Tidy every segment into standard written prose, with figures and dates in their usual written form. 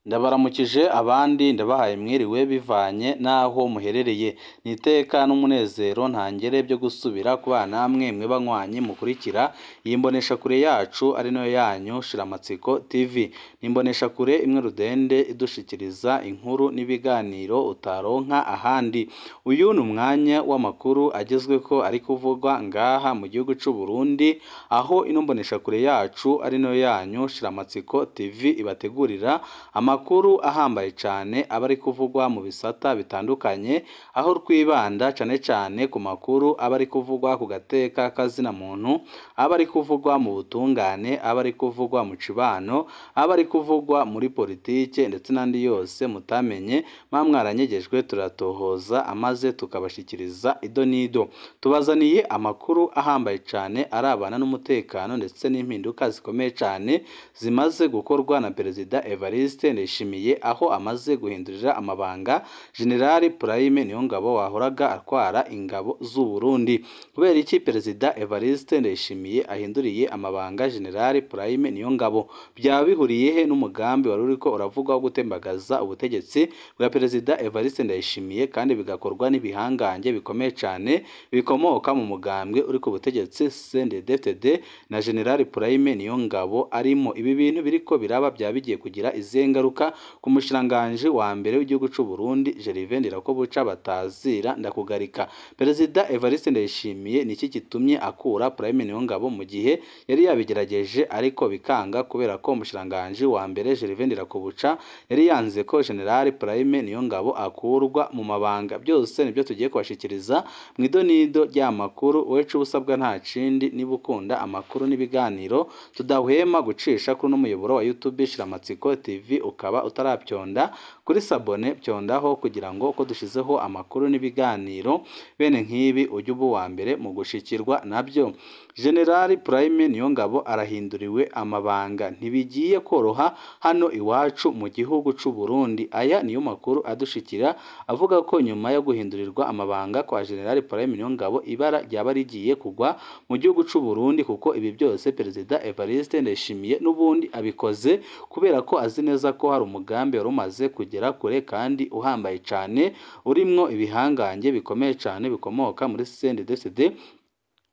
Ndabaramukije abandi ndabahaye mwiriwe bivanye n'aho muherereye, ni iteka n'umunezero ntangere byo gusubira kubana namwe mwe banywanyi mukurikira iyi mboneshakure yacu ari nayo yanyu Shiramatsiko TV. Ni imboneshakure imwe rudende idushikiriza inkuru n'ibiganiro utaronka ahandi. Uyu ni umwanya w'amakuru agezweko ari kuvugwa ngaha mu gihugu c'u Burundi, aho ino mboneshakure yacu ari nayo yanyu Shiramatsiko TV ibategurira amakuru ahambaye cane aba ari kuvugwa mu bisata bitandukanye, aho twibanda cane cane ku makuru aba ari kuvugwa ku gateka k'azina muntu, aba ari kuvugwa mu butungane, aba ari kuvugwa mu cibano, aba ari kuvugwa muri politike ndetse n'andi yose mutamenye mwa mwaranyegejwe, turatohoza amaze tukabashikiriza ido n'ido. Tubazaniye amakuru ahambaye cane arabana n'umutekano ndetse n'impinduka zikomeye cane zimaze gukorwa na Perezida Evariste Ndayishimiye, aho amaze guhindurira amabanga General Prime Niyongabo wahoraga atwara ingabo z'u Burundi. Kubera iki Perezida Evariste Ndayishimiye ahinduriye amabanga General Prime Niyongabo? Byaba bihuriye he n'umugambi wari uriko uravugwa wo gutembagaza ubutegetsi bwa Perezida Evariste Ndayishimiye, kandi bigakorwa n'ibihangange bikomeye cane bikomoka mu mugambwe uri ku butegetsi CNDD-FDD na General Prime Niyongabo arimo? Ibi bintu biriko biraba byaba bigiye kugira izihe ngaruka ku mushikiranganji wa mbere w'igihugu c'u Burundi Gervais Ndirakobuca batazira ndakugarika? Perezida Evariste Ndayishimiye niki gitumye akura Prime Niyongabo mu gihe yari yabigerageje ariko bikanga, kubera ko umushikiranganji wa mbere Gervais Ndirakobuca yari yanze ko General Prime Niyongabo akurwa mu mabanga? Byose nibyo tugiye kubashikiriza mu idonido ry'amakuru. Wecu ubusabwa nta kindi, niba ukunda amakuru n'ibiganiro tudahwema gucisha kuri uno muyoboro wa YouTube Shiramatsiko TV, ukaba utarabyonda kuri sabone, byondaho kugira ngo uko dushizeho amakuru n'ibiganiro bene nk'ibi ujye uba uwa mbere mu gushikirwa nabyo. General Prime Niyongabo arahinduriwe amabanga, ntibigiye koroha hano iwacu mu gihugu c'u Burundi. Aya niyo makuru adushikira avuga ko nyuma yo guhindurirwa amabanga kwa General Prime Niyongabo ibara ryaba rigiye kugwa mu gihugu c'u Burundi, kuko ibi byose Perezida Evariste Ndayishimiye n'ubundi abikoze kubera ko azi neza ko hari umugambi wari umaze kugera kure kandi uhambaye cane, urimwo ibihangange bikomeye cane bikomoka muri CNDD-FDD.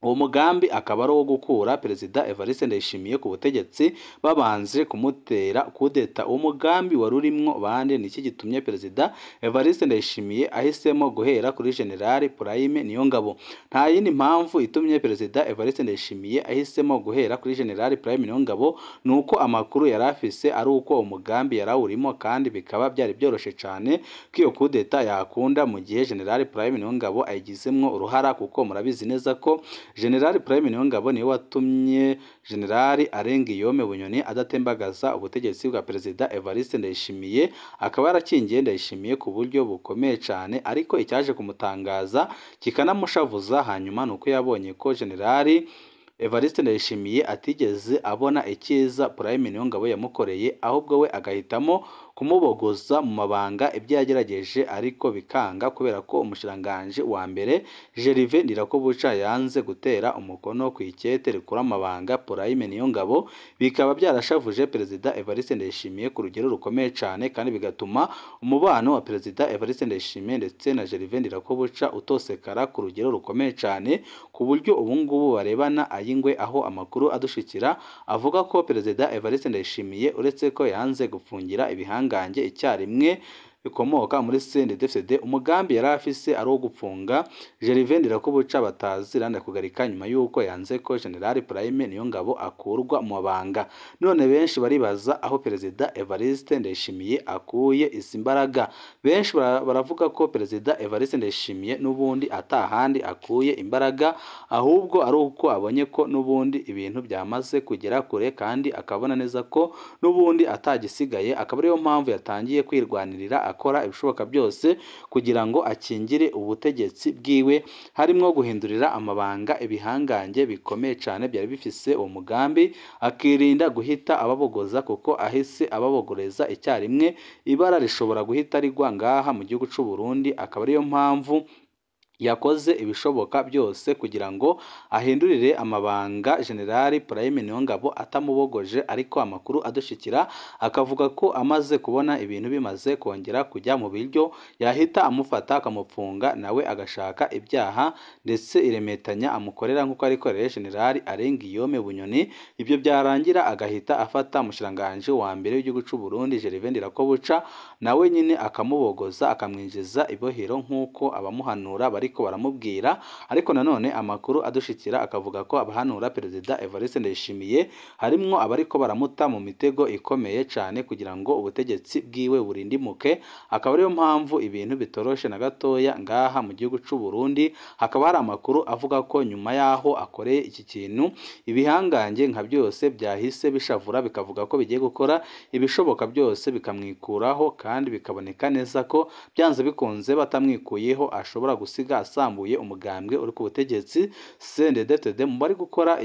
Uwo mugambi akaba ari uwo gukura Perezida Evariste Ndayishimiye ku butegetsi babanje kumutera kudeta. Uwo mugambi wari urimwo bande? Niki gitumye Perezida Evariste Ndayishimiye ahisemo guhera kuri General Prime Niyongabo? Nta yindi mpamvu itumye Perezida Evariste Ndayishimiye ahisemo guhera kuri General Prime Niyongabo nuko amakuru yari afise ari uko umugambi yarawurimo, kandi bikaba byari byoroshe cane ko iyo kudeta yakunda mu gihe General Prime Niyongabo ayigizemwo uruhara, kuko murabizi neza ko General Prime Niyongabo niwe watumye General Arengiyome Bunyoni adatembagaza ubutegetsi bwa Perezida Evariste Ndayishimiye, akaba yarakingiye Ndayishimiye ku buryo bukomeye cane. Ariko icyaje kumutangaza kikanamushavuza hanyuma nuko yabonye ko General Evariste Ndayishimiye atigeze abona icyiza Prime Niyongabo yamukoreye, ahubwo we agahitamo kumubogoza mu mabanga ibyo yagerageje ariko bikanga, kubera ko umushikiranganji wa mbere Gervais Ndirakobuca yanze gutera umukono ku ikete rikura amabanga Prime Niyongabo. Bikaba byarashavuje Perezida Evariste Ndayishimiye ku rugero rukomeye cane, kandi bigatuma umubano wa Perezida Evariste Ndayishimiye ndetse na Gervais Ndirakobuca utosekara ku rugero rukomeye cane, ku buryo ubu ngubu barebana ay'ingwe, aho amakuru adushikira avuga ko Perezida Evariste Ndayishimiye uretse ko yanze gufungira ibihangange icyarimwe bikomoka muri CNDD-FDD, umugambi yari afise ari uwo gupfunga Gervais Ndirakobuca batazira ndakugarika nyuma y'uko yanze ko General Prime Niyongabo akurwa mu mabanga. None benshi baribaza aho Perezida Evariste Ndayishimiye akuye izi mbaraga. Benshi baravuga ko Perezida Evariste Ndayishimiye n'ubundi atahandi akuye imbaraga, ahubwo ari uko abonye ko n'ubundi ibintu byamaze kugera kure, kandi akabona neza ko n'ubundi atagisigaye, akaba ariyo mpamvu yatangiye kwirwanirira akora ibishoboka byose kugira ngo akingire ubutegetsi bwiwe, harimwo guhindurira amabanga ibihangange bikomeye cane byari bifise uwo mugambi, akirinda guhita ababogoza, kuko ahise ababogoreza icyarimwe ibara rishobora guhita rigwa ngaha mu gihugu c'u Burundi. Akaba ariyo mpamvu yakoze ibishoboka byose kugira ngo ahindurire amabanga General Prime Niyongabo atamubogoje, ariko amakuru adushikira akavuga ko amaze kubona ibintu bimaze kongera kujya mu biryo yahita amufata akamupfunga, nawe agashaka ibyaha ndetse iremetanya amukorera nk'uko arikoreye General Alain Guillaume Bunyoni. Ibyo byarangira agahita afata umushikiranganji wa mbere w'igihugu c'u Burundi Gervais Ndirakobuca, nawe nyine akamubogoza akamwinjiza ibohero nk'uko abamuhanura bari baramubwira. Ariko nanone amakuru adushikira akavuga ko abahanura Perezida Evariste Ndayishimiye harimwo abariko baramuta mu mitego ikomeye cyane kugira ngo ubutegetsi bwiwe burindimuke, akaba ariyo mpamvu ibintu bitoroshe na gatoya ngaha mu gihugu c'u Burundi. Hakaba hari amakuru avuga ko nyuma yaho akoreye iki kintu ibihangange nka byose byahise bishavura bikavuga ko bigiye gukora ibishoboka byose bikamwikuraho, kandi bikaboneka neza ko byanze bikunze batamwikuyeho ashobora gusiga asambuye umugambwe uri ku butegetsi CNDD-FDD. Mu bari gukora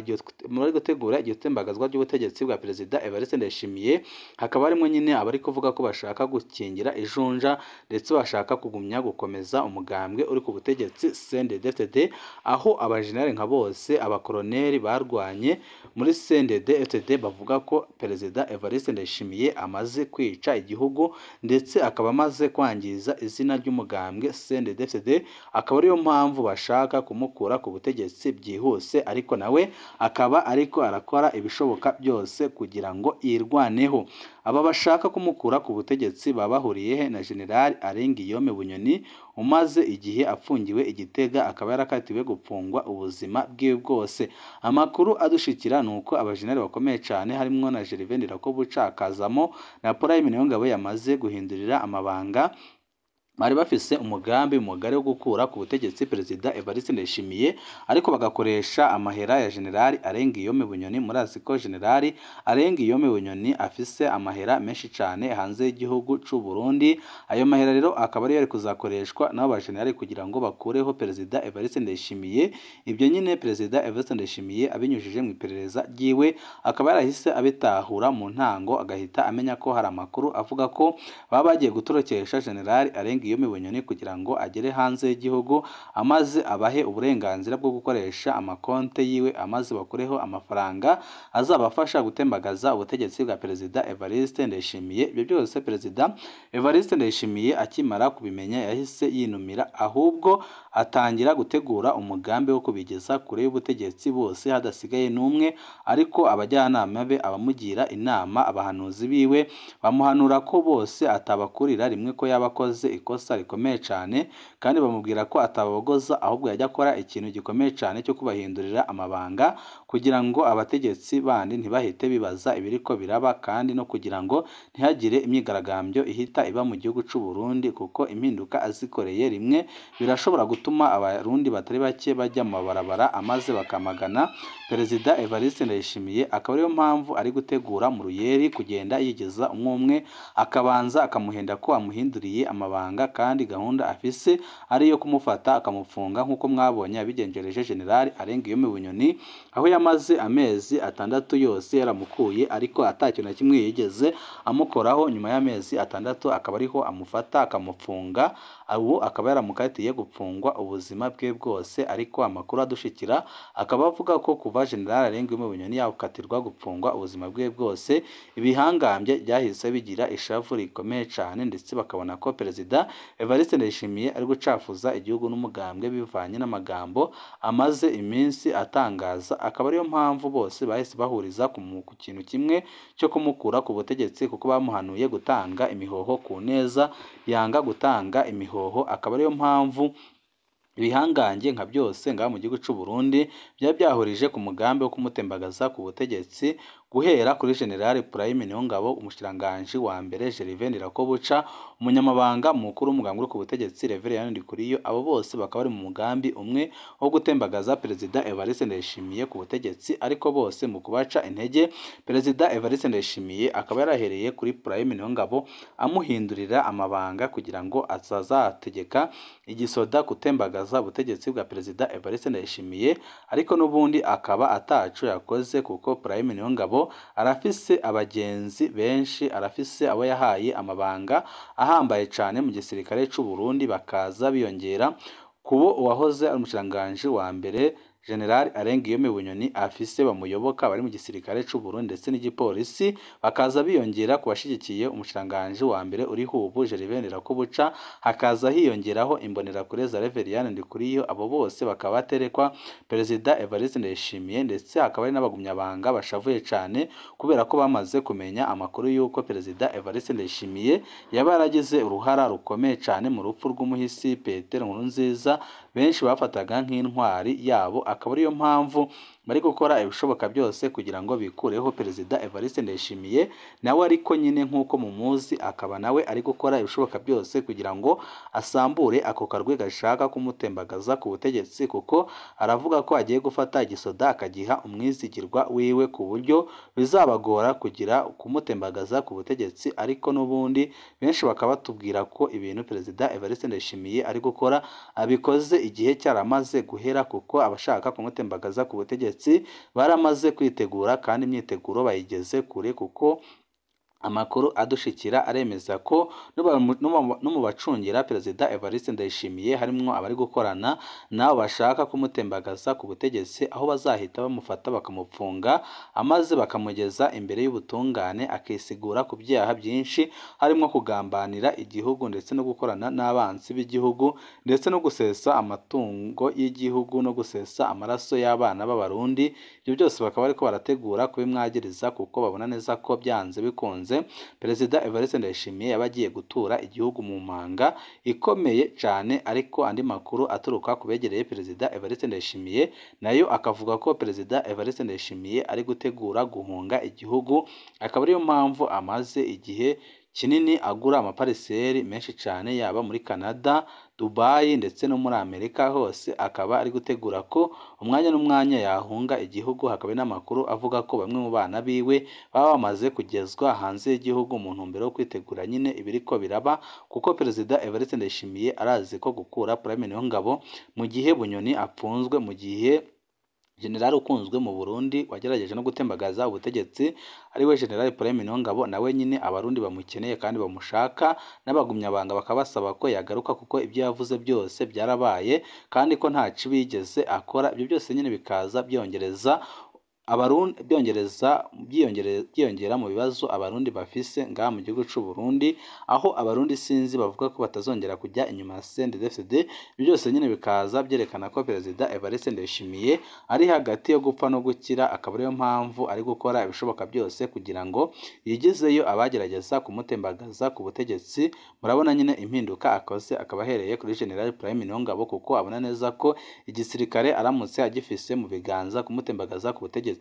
mu bari gutegura iryo tembagazwa ry'ubutegetsi bwa Perezida Evariste Ndayishimiye hakaba harimo nyine abari kuvuga ko bashaka gukingira ijunja ndetse bashaka kugumya gukomeza umugambwe uri ku butegetsi CNDD-FDD, aho abajenerali nka bose abakoroneri barwanye muri CNDD-FDD bavuga ko Perezida Evariste Ndayishimiye amaze kwica igihugu ndetse akaba amaze kwangiza izina ry'umugambwe CNDD-FDD, akaba ariyo mpamvu bashaka kumukura ku butegetsi byihuse, ariko nawe akaba ariko arakora ibishoboka byose kugira ngo yirwaneho. Aba bashaka kumukura ku butegetsi baba bahuriye he na General Alain Guillaume Bunyoni umaze igihe afungiwe i Gitega, akaba yarakatiwe gupfungwa ubuzima bwiwe bwose. Amakuru adushikira ni uko abajenerali bakomeye cyane harimwo na Gervais Ndirakobuca, akazamo na Prime Niyongabo yamaze guhindurira amabanga, bari bafise umugambi mugari wo gukura ku butegetsi Perezida Evariste Ndayishimiye, ariko bagakoresha amahera ya General Alain Guillaume Bunyoni. Murazi ko General Alain Guillaume Bunyoni afise amahera menshi cyane hanze y'igihugu c'u Burundi. Ayo mahera rero akaba ariyo ari kuzakoreshwa n'abo ba general kugira ngo bakureho Perezida Evariste Ndayishimiye. Ibyo nyine Perezida Evariste Ndayishimiye abinyujije mu iperereza ryiwe akaba yarahise abitahura mu ntango, agahita amenya ko hari amakuru avuga ko baba bagiye gutorokesha General Alain Guillaume Bunyoni kugira ngo agere hanze y'igihugu, amaze abahe uburenganzira bwo gukoresha amakonte yiwe, amaze bakureho amafaranga azabafasha gutembagaza ubutegetsi bwa Perezida Evariste Ndayishimiye. Ibyo byose Perezida Evariste Ndayishimiye akimara kubimenya yahise yinumira, ahubwo atangira gutegura umugambi wo kubigeza kure y'ubutegetsi bose hadasigaye n'umwe. Ariko abajyanama be, abamugira inama, abahanuzi biwe bamuhanura ko bose atabakurira rimwe, ko yaba akoze ikosa rikomeye cyane, kandi bamubwira ko atababogoza ahubwo yajya akora ikintu gikomeye cyane cyo kubahindurira amabanga kugira ngo abategetsi bandi ntibahite bibaza ibiriko biraba, kandi no kugira ngo ntihagire imyigaragambyo ihita iba mu gihugu c'u Burundi, kuko impinduka azikoreye rimwe birashobora gutuma abarundi batari bake bajya mu mabarabara amaze bakamagana Perezida Evariste Ndayishimiye. Akaba ariyo mpamvu ari gutegura mu ruyeri kugenda yigeza umwe umwe, akabanza akamuhenda ko amuhinduriye amabanga, kandi gahunda afise ari iyo kumufata akamufunga nk'uko mwabonye abigenjereje General Alain Guillaume Bunyoni, aho yamaze amezi 6 yose yaramukuye ariko atacyo na kimwe yigeze amukoraho. Nyuma y'amezi 6 akaba ariho amufata akamufunga, ubu akaba yaramukatiye gupfungwa ubuzima bwe bwose. Ariko amakuru adushikira akaba avuga ko kuva General Alain Guillaume Bunyoni yakatirwa gupfungwa ubuzima bwe bwose, ibihangambye byahise bigira ishavu rikomeye cyane, ndetse bakabona ko Perezida Evariste Ndayishimiye ari gucafuza igihugu n'umugambwe bivanye n'amagambo amaze iminsi atangaza. Akaba ariyo mpamvu bose bahise bahuriza ku kintu kimwe cyo kumukura ku butegetsi, kuko bamuhanuye gutanga imihoho ku neza, yanga gutanga imihoho. Akaba ariyo mpamvu ibihangange nka byose ngaha mu gihugu c'u Burundi byari byahurije ku mugambi wo kumutembagaza ku butegetsi, guhera kuri General Prime Niyongabo, umushikiranganji wa mbere Gervais Ndirakobuca, umunyamabanga mukuru w'umugambwe uri ku butegetsi Reverien Ndikuriyo. Abo bose bakaba bari mu mugambi umwe wo gutembagaza Perezida Evariste Ndayishimiye ku butegetsi, ariko bose mu kubaca intege Perezida Evariste Ndayishimiye akaba yarahereye kuri Prime Niyongabo amuhindurira amabanga kugira ngo azazategeka igisoda gutembagaza ubutegetsi bwa Perezida Evariste Ndayishimiye, ariko n'ubundi akaba ataco yakoze, kuko Prime Niyongabo arafise abagenzi benshi, arafise abo yahaye amabanga ahambaye cyane mu gisirikare c'u Burundi, bakaza biyongera Kubo uwahoze ari umushikiranganji wa mbere General Alain Guillaume Bunyoni afise bamuyoboka bari mu gisirikare c'u Burundi ndetse n'igipolisi, bakaza biyongera ku bashigikiye umushikiranganji wa mbere uriho ubu Gervais Ndirakobuca, hakaza hiyongeraho imbonerakure za Reverien Ndikuriyo, abo bose bakaba baterekwa Perezida Evariste Ndayishimiye, ndetse hakaba hari n'abagumyabanga bashavuye cane kubera ko bamaze kumenya amakuru y'uko Perezida Evariste Ndayishimiye yaba yaragize uruhara rukomeye cane mu rupfu rw'umuhisi Petero Nkurunziza, benshi bafataga nk'intwari yabo, akaba ariyo mpamvu bari gukora ibishoboka byose kugira ngo bikureho Perezida Evariste Ndayishimiye, nawe ariko nyine nk'uko mumuzi akaba nawe ari gukora ibishoboka byose kugira ngo asambure ako karwi gashaka kumutembagaza ku butegetsi, kuko aravuga ko agiye gufata igisoda akagiha umwizigirwa wiwe ku buryo bizabagora kugira kumutembagaza ku butegetsi. Ariko n'ubundi benshi bakaba batubwira ko ibintu Perezida Evariste Ndayishimiye ari gukora abikoze igihe cyaramaze guhera, kuko abashaka kumutembagaza ku butegetsi baramaze kwitegura kandi imyiteguro bayigeze kure, kuko amakuru adushikira aremeza ko no mu bacungira Perezida Evariste Ndayishimiye harimwo abari gukorana nabo bashaka kumutembagaza ku butegetsi, aho bazahita bamufata bakamupfunga amaze bakamugeza imbere y'ubutungane akisigura ku byaha byinshi harimo kugambanira igihugu ndetse no gukorana n'abansi b'igihugu ndetse no gusesa amatungo y'igihugu no gusesa amaraso y'abana b'Abarundi. Ibyo byose bakaba bariko barategura kubimwagiriza kuko babona neza ko byanze bikunze Perezida Evariste Ndayishimiye yaba agiye gutura igihugu mu manga ikomeye cyane. Ariko andi makuru aturuka ku begereye Perezida Evariste Ndayishimiye nayo akavuga ko Perezida Evariste Ndayishimiye ari gutegura guhunga igihugu, akaba ariyo mpamvu amaze igihe kinini agura amapariseri menshi cyane yaba muri Canada, Dubai ndetse no muri Amerika hose, akaba ari gutegura ko umwanya n'umwanya yahunga igihugu. Hakaba n'amakuru avuga ko bamwe mu bana biwe baba bamaze kugezwa hanze y'igihugu mu ntumbero yo kwitegura nyine ibiriko biraba, kuko Perezida Evariste Ndayishimiye arazi ko gukura Prime Niyongabo mu gihe Bunyoni apfunzwe, mu gihe General ukunzwe mu Burundi wagerageje no gutembagaza ubutegetsi ariwe General Prime Niyongabo, nawe nyine Abarundi bamukeneye kandi bamushaka, n'abagumyabanga bakabasaba ko yagaruka kuko ibyo yavuze byose byarabaye kandi ko nta kibi yigeze akora. Ibyo byose nyine bikaza byongereza Abarundi byiyongera mu bibazo Abarundi bafise ngaha mu gihugu c'u Burundi, aho Abarundi sinzi bavuga ko batazongera kujya inyuma ya CNDD-FDD. Ibyo byose nyine bikaza byerekana ko Perezida Evariste Ndayishimiye ari hagati yo gupfa no gukira, akaba ariyo mpamvu ari gukora ibishoboka byose kugira ngo yigezeyo abagerageza kumutembagaza ku butegetsi. Murabona nyine impinduka akoze, akaba ahereye kuri General Prime Niyongabo, kuko abona neza ko igisirikare aramutse agifise mu biganza kumutembagaza ku butegetsi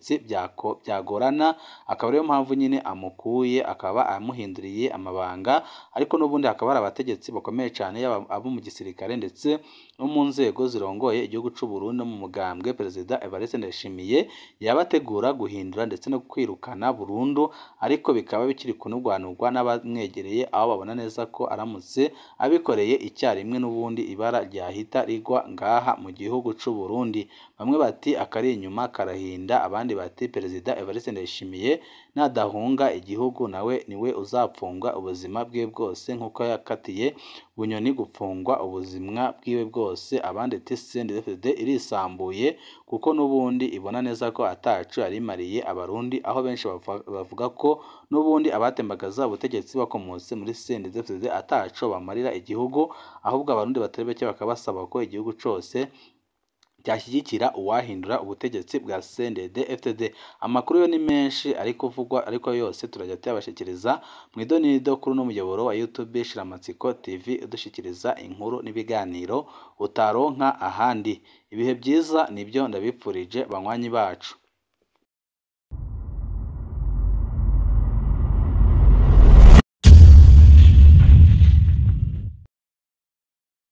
byagorana, akaba ariyo mpamvu nyine amukuye akaba amuhinduriye amabanga. Ariko n'ubundi hakaba hari abategetsi bakomeye cyane yaba abo mu gisirikare ndetse no mu nzego zirongoye igihugu c'u Burundi no mu mugambwe Perezida Evariste Ndayishimiye yabategura guhindura ndetse no kwirukana burundu, ariko bikaba bikiri kunugwanugwa n'abamwegereye, aho babona neza ko aramutse abikoreye icyarimwe n'ubundi ibara ryahita rigwa ngaha mu gihugu c'u Burundi. Bamwe bati akari inyuma karahinda, abandi bati Perezida Evariste Ndayishimiye nadahunga igihugu nawe niwe uzapfungwa ubuzima bwe bwose nk'uko yakatiye Bunyoni gupfungwa ubuzima bwiwe bwose. Abandi ati CNDD-FDD irisambuye kuko n'ubundi ibona neza ko atacu yarimariye Abarundi, aho benshi bavuga ko n'ubundi abatembagaza ubutegetsi bakomotse muri CNDD-FDD ataco bamarira igihugu, ahubwo Abarundi batari bake bakabasaba ko igihugu cose cyashyigikira uwahindura ubutegetsi bwa CNDD-FDD. Amakuru yo ni menshi ariko uvugwa, ariko yose turajya tuyabashikiriza mu idonido kuri uno muyoboro wa YouTube Shiramatsiko TV, udushikiriza inkuru n'ibiganiro utaronka ahandi. Ibihe byiza nibyo ndabipfurije banywanyi bacu.